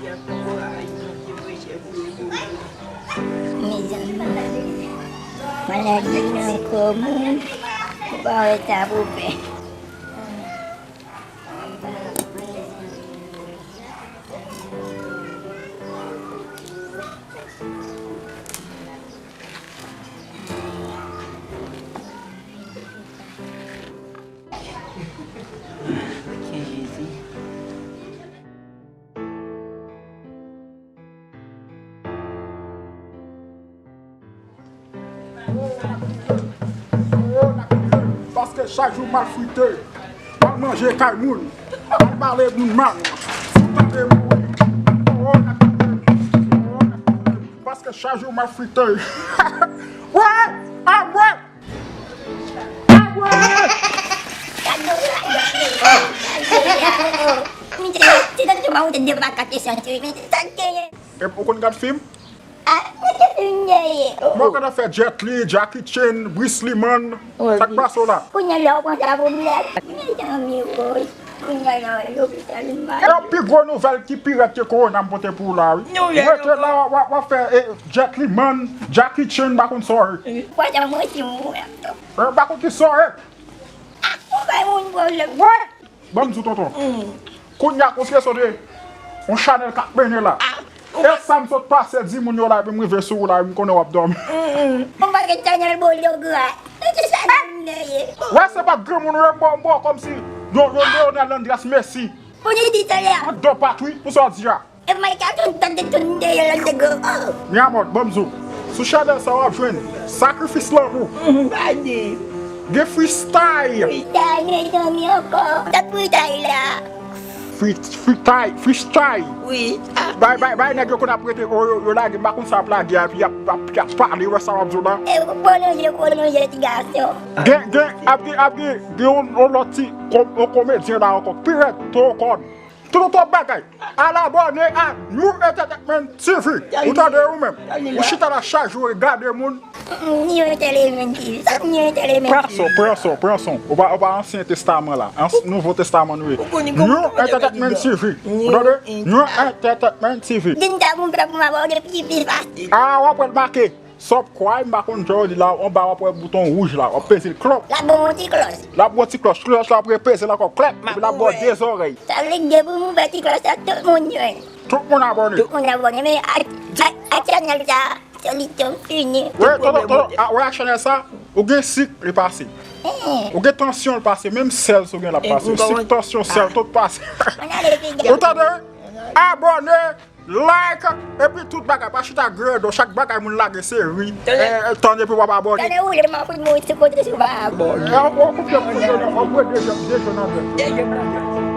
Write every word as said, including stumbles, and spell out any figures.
Mezanmi, maladi nan kò moun, ou pa wè sa pou fè. Paske chak jou m al frite, m al manje kay moun, m al pale moun mal, si w tande m mouri, oh, n ap kite m, oh, n ap kite m. Paske chak jou m al frite. Wè! A mwen! A mwen! Ti tante ma ou te de pa ka kesyon ti men sa te ye. E ou konn gad fim? Ah, mwen te fin de ye. Mwen konn fè Jet Li, Jackie Chan, Bruce Lee man. Sa k pase w la? Kounye a la ou konn sa pwoblèm. Mezanmi woy. Kounye a la lopital m. E yon pi gwo nouvèl ki pi rèd ke kowona m pote pou ou la wi. Rete la w ap fè eh, Jet Li man, Jackie Chan, m pa konn sa w ye. Kwa sa mwen si mwen. Eh, m pa konn ki sa w ye. Ou bay moun pwoblèm. Wè! Ban m di w tonton. Kounye a konske sou de yon chanèl k ap mennen la. E sa m sot pase di moun yo la epi m rive sou ou la m konnen w ap dòmi. Mwen pa gen chanèl bolo gra. Wè se pa granmoun ou ye m ba w kòmsi yon yon Leonel Andres Messi. Pou li di talè a. Mwen dò pa tou wi pou sa w di a. E Mike a tou tande tou m dèyè lòt nèg yo. Oh. Mi amor, ban m di w. Sou chanèl sa w ap jwenn sakrifis lanmou. Gen freestyle. Freestyle mezanmi ankò. Sa freestyle la. Free, freestyle, freestyle. Wi. Bay bay bay nèg yo konn ap rete o yo yo lage m pa konn sa ap lage a epi y ap y ap y ap pale wè sa w ap di w la. E pwolonje pwolonje ti gason. Gen gen ap gen ap gen gen yon yon lòt ti yon komedyen la ankò pi rèd twò kòd. Tout twòp bagay. Al abòne a New Entertainment T V. Ou tande ou menm. Ou chita la chak jou e gade moun. New Entertainment T V. Sa New Entertainment T V. Pran son, pran son, pran son. Ou pa ou pa ansyen testaman la. Nouvo testaman nou ye. New Entertainment T V. Ou tande? New Entertainment T V. Din ta moun pèp mwen abòne pi pi fasil. Ah, w ap wè l make. Subscribe, m pa konn jan yo di la, anba w ap wè bouton wouj la, w ap peze l klòp. L ap bon yon ti klòch. L ap bon ti klòch, klòch la ap repeze l ankò klèp, epi l ap ba w de zòrèy. Sa vle di depi m ouvè ti klòch sa, tout moun jwenn. Tout moun abòne. Tout moun abòne, men ak ak ak chanèl sa, solisyon fini. Wi, tonton, tonton, a, wè ak chanèl sa, ou gen sik, li pase. Ou gen tansyon, li pase, menm sèl si w gen l ap pase. Sik, tansyon, sèl, tout pase. Ou tande? Abòne! Like, epi tout bagay, pa chita grèdo, chak bagay moun lage se ri. Tann epi w ap abòne. Tann ou le man fout moun ti kote sou pa abòne. Ou koupe pou yo nan, ou pran de jèm, de jèm nan jèm.